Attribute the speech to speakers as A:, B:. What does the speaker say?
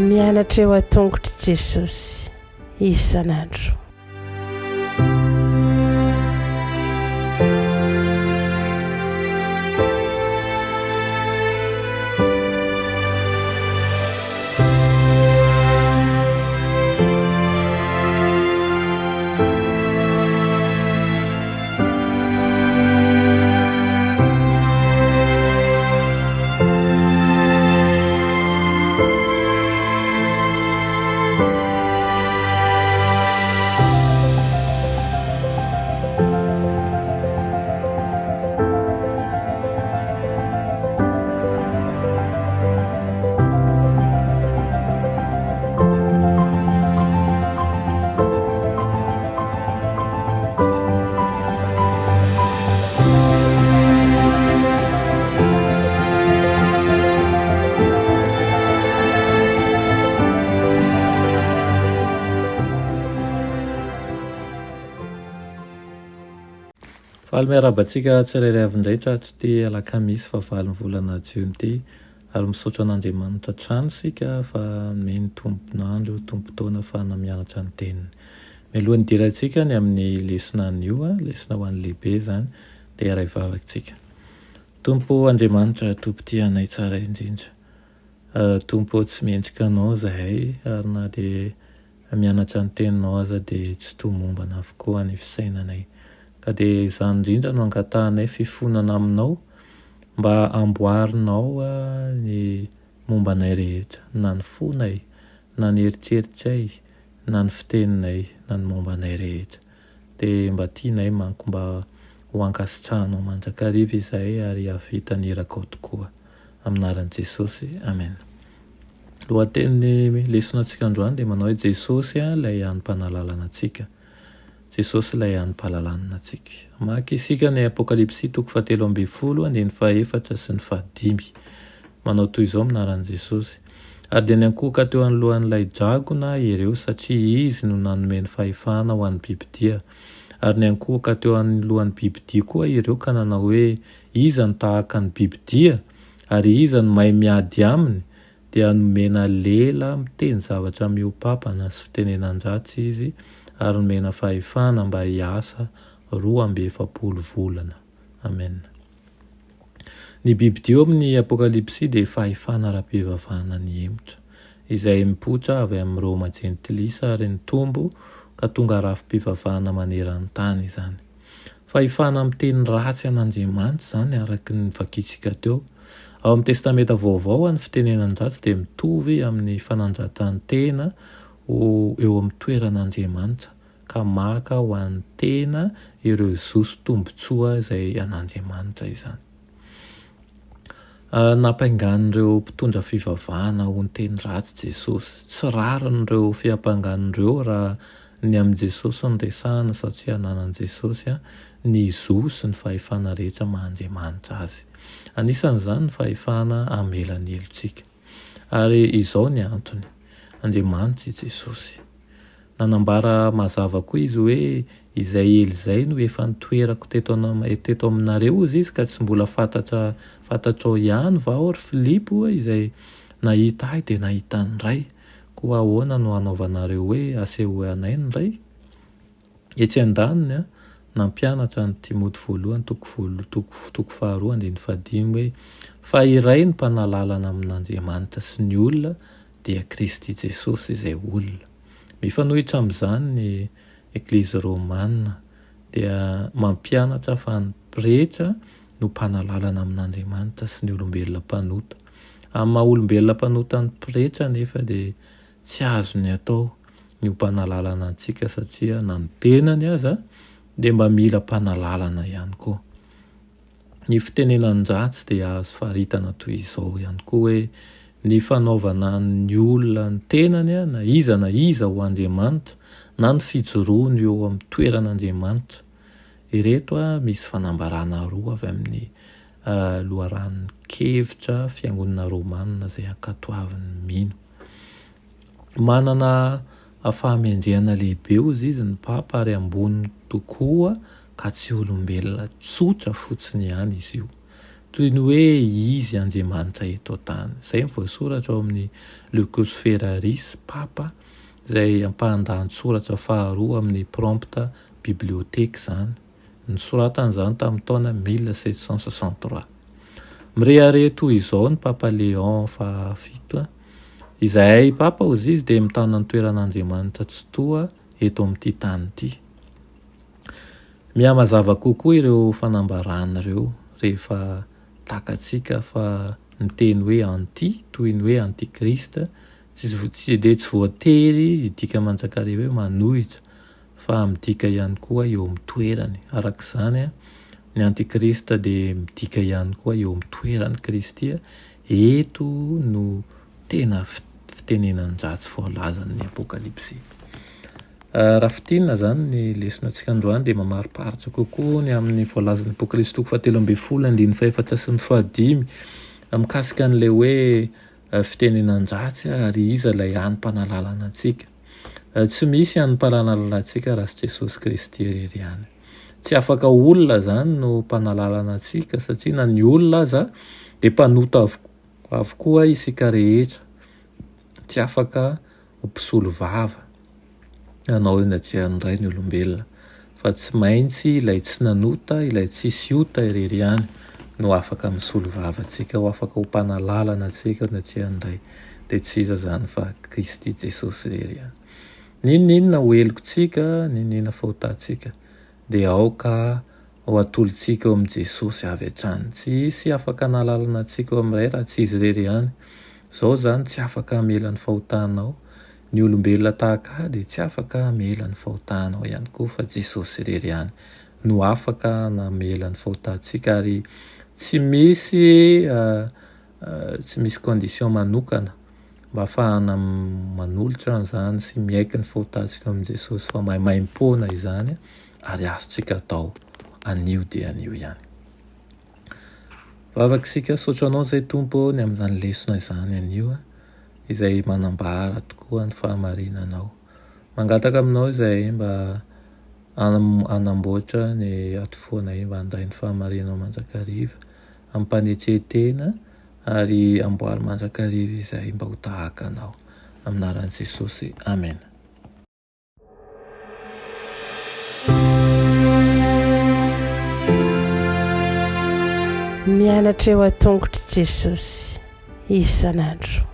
A: Mianatra eo an-tongotr'i Jesosy isan'andro.
B: Faly miarahaba antsika tsirairay avy indray tratr'ity alakamisy fahavalon'ny volana jiona ity ary misaotra an'Andriamanitra hatrany isika fa nomeny tompon'andro, tompon-taona ahafahana mianatra ny teniny. Mialohan'ny hidirantsika ny amin'ny lesona anio, lesona ho an'ny lehibe izany, dia hiaray vavaka isika. Tompo Andriamanitra, Tompo tia anay tsara indrindra. Tompo ô, tsy mendrika Anao izahay, ary na dia mianatra ny Teninao aza dia tsy tomombana avokoa ny fisainanay. Ka dia izany indrindra no angatahanay fifonana Aminao, mba amboarinao ny momba anay rehetra, na ny fonay, na ny eritreritray, na ny fiteninay na ny momba anay rehetra. Dia mba tianay manko mba ho ankasitrahanao mandrakariva izahay ary hahavita ny irakao tokoa. Amin'ny anaran'i Jesosy. Amen. Lohatenin'ny lesona antsika androany dia manao hoe Jesosy ilay hany mpanalalana antsika. Jesosy ilay hany mpalalanina antsika. Maka isika ny Apokalypsy toko fahatelo ambin'ny folo andininy fahefatra sy ny fahadimy. Manao toy izao amin'ny anaran'i Jesosy. Ary dia niankohoka teo anoloan'ilay dragona ireo, satria izy no nanome ny fahefana ho an'ny bibidia. Ary niankohoka teo anoloan'ny bibidia koa ireo ka nanao hoe, Iza no tahaka ny bibidia? Ary iza no mahay miady aminy? Dia nomena lela miteny zavatra mihoa-pampana sy fitenenan-dratsy izy, ary nomena fahefana mba hiasa 42 volana. Amena. Ny bibidia ao amin'ny Apokalypsy dia fahefana ara-pivavahana nihemotra, izay mipoitra avy amin'i Roma jentilisa ary nitombo ka tonga rafi-pivavahana maneran-tany izany. Fahefana miteny ratsy an'Andriamanitra izany araka ny novakintsika teo. Ao amin'ny Testamenta Vaovao, ny fitenenan-dratsy dia mitovy amin'ny fanandratan-tena ho eo amin'ny toeran'Andriamanitra. ka maka ho an'ny tena ireo zo sy tombontsoa izay an'Andriamanitra izany. Nampiangan'ireo mpitondra fivavahana ho niteny ratsy Jesosy. Tsy rariny ireo fiampangana ireo raha ny amin'i Jesosy no resahana satria ananan'i Jesosy ny zo sy ny fahefana rehetra maha Andriamanitra azy. Anisan'izany ny fahefana hamela ny helotsika. Ary izao ny antony, Andriamanitra i Jesosy. Nanambara mazava koa izy hoe, Izay ela izay no efa nitoerako teto teto aminareo, hozy izy, ka tsy mbola fantatra fantatrao ihany va aho, ry Filipo, izay nahita ahy dia nahita ny Ray? Koa ahoana no hanaovanareo hoe, Asehoy anay ny Ray? Etsy an-daniny, nampianatra an'i Timoty voalohany toko voalo toko toko faharoa andininy fahadimy hoe, Fa iray ny mpanalalana amin'Andriamanitra sy ny olona, dia Kristy Jesosy izay olona. Mifanohitra amin'izany ny Eglizy Romana dia mampianatra fa ny pretra no mpanalalana amin'Andriamanitra sy ny olombelona mpanota. Amin'ny maha olombelona mpanota ny pretra anefa dia tsy azony atao ny ho mpanalalana antsika satria na ny tenany aza dia mba mila mpanalalana ihany koa. Ny fitenenan-dratsy dia azo faritana toy izao ihany koa hoe, ny fanaovana ny olona ny tenany na iza na iza ho andriamanitra na ny fijoroany eo amin'ny toeran'Andriamanitra. Ireto misy fanambarana roa avy amin'ny loharanon-kevitra fiangonana romana izay ankatoavin'ny mino. Manana fahamendrehana lehibe hozy izy ny Papa ary ambony tokoa. ka tsy olombelona tsotra fotsiny ihany izy io. Toy ny hoe izy Andriamanitra eto an-tany. Izay no voasoratra ao amin'ny Lucus Ferraris, Papa, izay ampahan-dahatsoratra faharoa amin'ny Prompta Bibliothèque izany. Nosoratany izany tamin'ny taona 1763. Mirehareha toy izao ny Papa Léon fahafito, Izahay Papa, hozy izy, dia mitana ny toeran'Andriamanitra Tsitoha eto amin'ity tany ity. Mihamazava kokoa ireo fanambarana ireo rehefa takatsika fa ny teny hoe anti toy ny hoe antichrist tsy dia tsy voatery hidika manjakariva hoe manohitra fa midika ihany koa eo amin'ny toerany. Araka izany, ny antichrist dia midika ihany koa eo amin'ny toeran'i Kristy. Eto no tena fitenenan-dratsy voalazan'ny Apokalypsy. Raha fintinina izany ny lesona antsika androany dia mamariparitra kokoa ny amin'ny voalazan'ny Apokalypsy toko fahatelo ambin'ny folo andininy fahefatra sy ny fahadimy mikasika an'ilay hoe fitenenan-dratsy ary iza ilay hany mpanalalana antsika. Tsy misy hany mpanalalana antsika raha tsy Jesosy Kristy irery ihany. Tsy afaka olona izany no mpanalalana antsika satria na ny olona aza dia mpanota avokoa isika rehetra. Tsy afaka ho mpisolo vava hanao eo anatrehan'ny Ray ny olombelona, fa tsy maintsy ilay tsy nanota, ilay tsisy ota irery ihany no afaka misolo vava antsika, ho afaka ho mpanalalana antsika eo anatrehan'ny Ray, dia tsy iza izany fa Kristy Jesosy irery ihany. N'inon'inona ho helokintsika, n'inon'inona fahotantsika, dia aoka ho atolotsika eo amin'i Jesosy avy hatrany. Tsy hisy afaka hanalalana antsika eo amin'ny Ray raha tsy Izy irery ihany. Izao izany tsy afaka hamela ny fahotanao. Ny olombelona tahaka ahy dia tsy afaka hamela ny fahotanao ihany koa fa Jesosy irery ihany no afaka namela ny fahotantsika ary tsy misy tsy misy condition manokana mba hahafahana manolotra an'izany sy miaiky ny fahotantsika amin'i Jesosy fa maimaimpoana izany ary azontsika atao anio dia anio ihany. Vavaka isika, saotra anao izay Tompo ô ny amin'izany lesona izany anio izay manambara tokoa ny fahamarinanao. Mangataka aminao izahay mba hanamboatra ny atifoanay mba handray ny fahamarinanao mandrakariva amim-panetren-tena ary amboary mandrakariva izahay mba ho tahaka anao. Amin'ny anaran'i Jesosy, amena.
A: Mianatra eo an-tongotr'i Jesosy isan'andro.